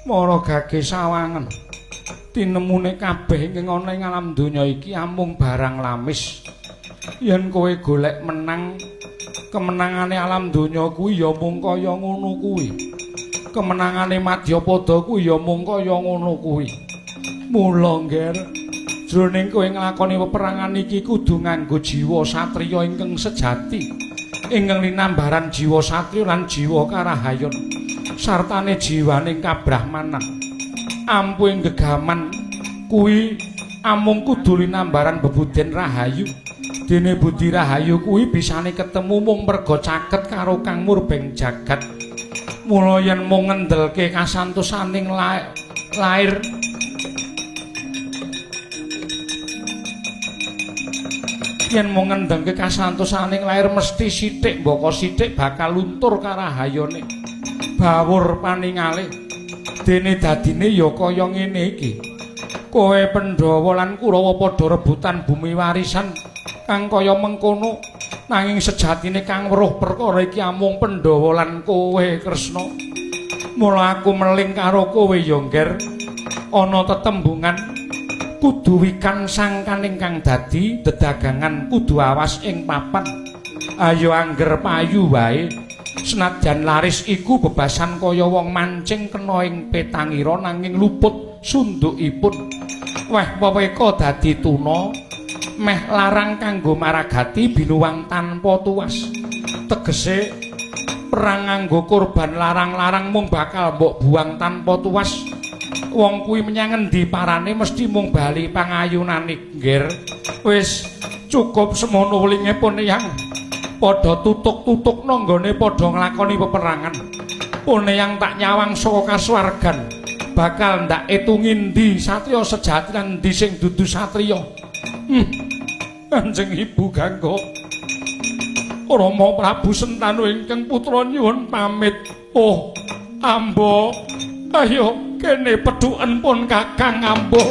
Mara gage sawangen. Tinemune kabeh ingkang ana ing alam donya iki amung barang lamis. Yen kowe golek menang, kemenangane alam donya kuwi ya mung kaya ngono kuwi. Kemenangane Madyapada kuwi ya mung kaya ngono kuwi. Mula ngger, jroning kowe nglakoni peperangan iki kudu nganggo jiwa satriya ingkang sejati. Ingkang linambaran jiwa satriya lan jiwa karahayon sartane jiwaning kabrahmanan. Ampuhing gegaman kuwi amung kudu linambaran bebuden rahayu. Dene budi rahayu kuwi bisane ketemu mung merga caket karo Kang Murbeng Jagat. Mula yen mung ngendelke kasantosaning lair yen mung ngendelke kasantosaning lair mesti sithik mbaka sithik bakal luntur karahayone. Bawur paningale. Dene dadine ya kaya ngene iki. Kowe Pandhawa lan Kurawa padha rebutan bumi warisan kang kaya mengkono, nanging sejatine kang weruh perkara iki amung Pandhawa lan kowe Kresna. Mula aku meling karo kowe ya ngger, ana tetembungan kudu wikan sangkaning kang dadi dedagangan kudu awas ing papan. Ayo angger payu wae. Senajan laris iku bebasan kaya wong mancing kena ing petangira nanging luput sundukipun. Weh weweka dadi tuna meh larang kanggo maragati binuwang tanpa tuas. Tegese perang nganggo korban larang-larang mung bakal mbok buang tanpa tuas. Wong kuwi menyang endi parane mesti mung bali pangayunane ngger. Wis cukup semono welinge pun yang padha tutuk-tutuk nanggone padha nglakoni peperangan. Pun yang tak nyawang saka kasuwargan bakal ndak etungi ndi satriya sejati lan ndi sing dudu satriya. Kanjeng Ibu Gangga, Rama Prabu Sentanu ingkang putra nyuwun pamit. Oh, Ambo, ayo kene pedhuken pun Kakang Ambo.